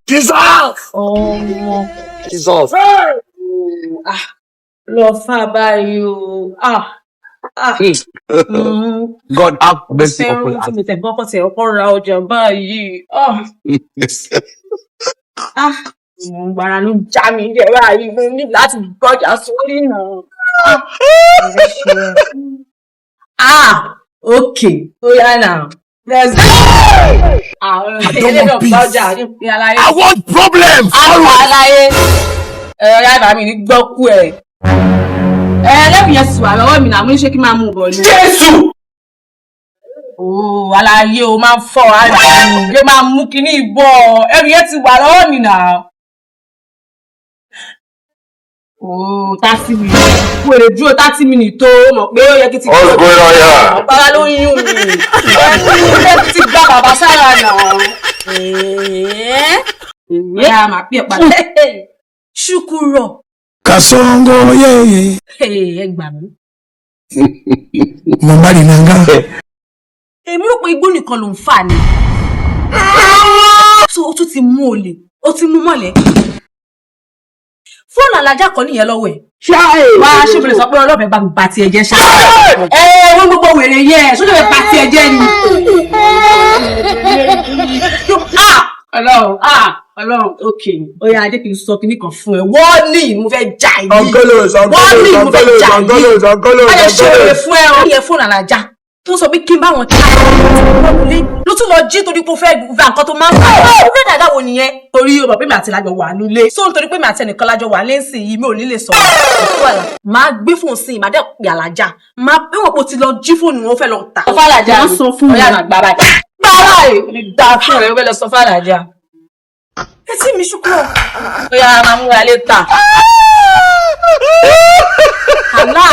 Jesus! Ọmọ. Jesus! Ah, lọ fà báyìí o. Ah, ah. God have mercy Fẹ́ upon rántí us. mi tẹ̀gbọ́n kọ́ tiẹ̀ ọkọ ra ọjà báyìí. Ah, ah. Mo ń gbára ló ń já mi jẹ báyìí. Mo ní láti gbọ́jà sórí náà. Ah, ọ̀rẹ́ ṣe é. Ah, okay. Ó yá now. Let's go. Ah, I don't want peace. Gbọ́jà ní aláyé. I want problems! Àwọn Always! aláyé. Ẹ̀rọ yàrá mi ní gbọ́kú ẹ̀. Ẹ lẹ́bùn yẹn sì wà lọ́wọ́ mi náà, mo ní ṣé kí n máa mú un bọ̀ ni. Jésù! Ooo, aláyé o máa ń fọ́ ara mi, ló máa mú kinní ìbọ̀. Ẹrù yẹn ti wà lọ́wọ́ mi náà. Ooo, 30 minutes. Mo lè dúró 30 minutes tó mọ̀ pé ó yẹ kí ti What's going on here? Ọ̀pára ló ń yún mi. Ẹ ti gba bàbá sára náà. Ẹ̀ẹ́ máa pè é padà. Ṣùkúrọ̀. Kasongo yeye. Ẹ gbà mí. Mobali nanga. Èmi rò pé igbó nìkan ló ń fà ni. So ó tún ti mú olè, ó ti mú mọ́lẹ̀. Fóònù alájà kan nìyẹn lọ́wọ́ ẹ̀. Wá ṣé mo lè sọ pé ọlọ́fẹ́ bá mi ba tiẹ̀ jẹ́ ṣá? Ẹ wọ́n gbogbo wèrè yẹ ẹ̀ sójú ẹ̀ ba tiẹ̀ jẹ́ ni. Ah! Ọlọ́run, ah! Ọlọ́run, ok, ó yá, adé kì í sọ kinní kan fún ẹ. Wọ́n ní mo fẹ́ jà yìí. Wọ́n ní mo fẹ́ jà yìí. Wọ́n lè ṣe òye fún ẹ o. Ìyẹn fóònù alájà tó sọ pé kí n bá wọn ta ẹ ló tún lọ jí torí pé ó fẹ́ gba nǹkan tó máa ń fà. Ó fẹ́ dàda wo nìyẹn? Torí o mọ̀ pé mi àti lájọ wà nílé. So nítorí pé mi àti ẹnìkan lájọ wà lẹ́sìn yìí, mi ò ní lè sọ̀rọ̀. Máa gbé fóònù sí i, máa dẹ̀ pè alájà. Máa pé wọn kò ti lọ jí fóònù wọn, fẹ́ lọ tà. Sọ fàlàjà. Má sọ fún mi. Ọ̀yà náà gbà báyìí. Gbà báyìí. Ní dáa fún ẹ, ó fẹ́ lọ sọ fàlàjà. Etí mi ṣùkúrọ̀. Ó yára máa múra létà. Àlá.